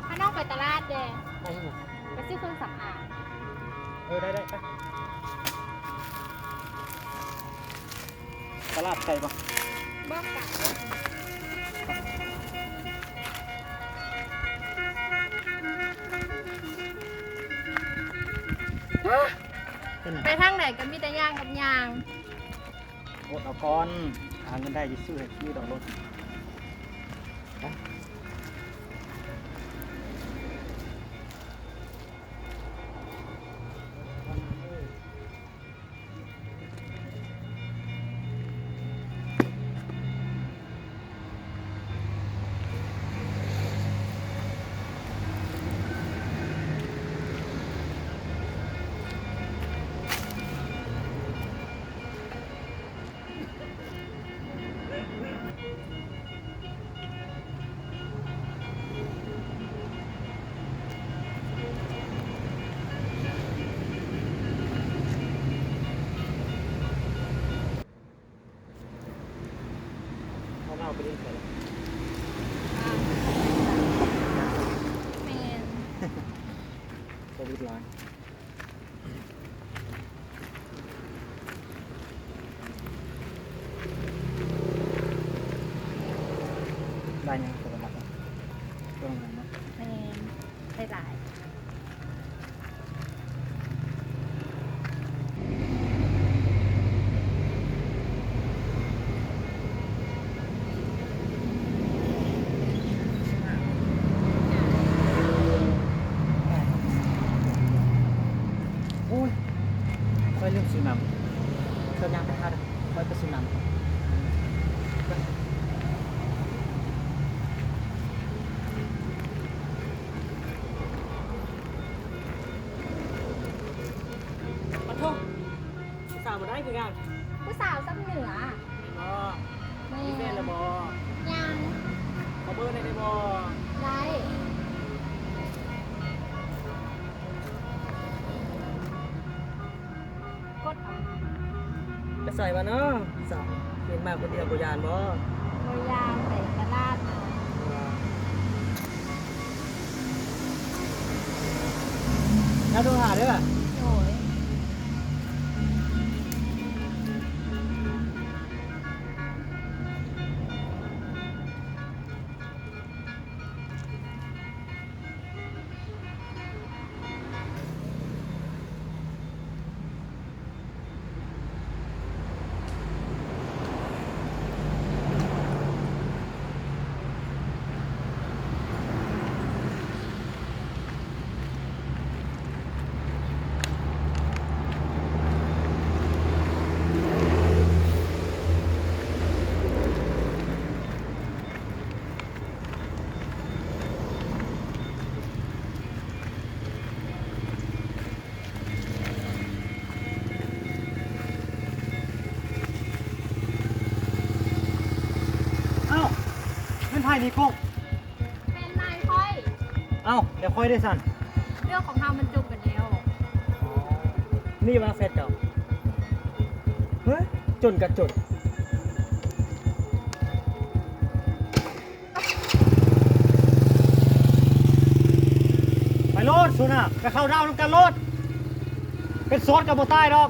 ພານ້ອງໄປຕະຫຼາດແດ່. ໄປເຮັດຫຍັງ? ໄປຊື້ເຄື່ອງສຳອາງ. ເອີ ໄດ້ໆ ໄປ. ຕະຫຼາດໄກບໍ່? ບໍ່ໄກ. ໄປທາງໃດກໍມີແຕ່ຍ່າງກັບຍ່າງ. ອົດເອົາກ່ອນ ຫາເງິນໄດ້ຊິຊື້ໃຫ້ຂີ່ດອກລົດ. ພານ້ອງໄປຫຼິ້ນໃສລະ? ແມ່ນ ໂຄວິດຫຼາຍ. ໄດ້ຫຍັງ ໂທລະສັບ ເຄື່ອງຫຍັງເນາະ? ແມ່ນ ຫຼາຍໆ. ໂອ້ຍ ຂ້ອຍລືມຊື້ນ້ຳ ເຈົ້າຍ່າງໄປຫາເດີ້ ຂ້ອຍໄປຊື້ນ້ຳ. ປະໂທ ຜູ້ສາວບໍ່ໄດ້ຄືກັນ. ຜູ້ສາວຊ່ຳເໜືອ ແມ່ນບໍ່? ແມ່ນ. ມີແຟນແລ້ວບໍ່? ຍັງ. ຂໍເບີແດ່ໄດ້ບໍ່? ໄດ້. ກົດເອົາ. ໄປໃສວະເນາະສາວ? ເຫັນມາຄົນດຽວບໍ່ຢ້ານບໍ່? ບໍ່ຢ້ານ ໄປຕະຫຼາດມາ. ແລ້ວໂທຫາເດີ້. ໂດຍ. ອ້າວ ແມ່ນໃຜນີ້ກຸ້ງ? ແຟນໃໝ່ຂ້ອຍ. ເອົ້າ ແລ້ວຂ້ອຍເດຊັ້ນ? ເລື່ອງຂອງເຮົາມັນຈົບໄປແລ້ວ. ນີ້ວ່າແຟນເກົ່າ? ເຮີ້ຍ ຈົນກະຈົນ. ໄປໂລດສູນນະ ໄປເຂົ້າດາວນຳກັນໂລດ ເປັນໂສດກໍບໍ່ຕາຍດອກ.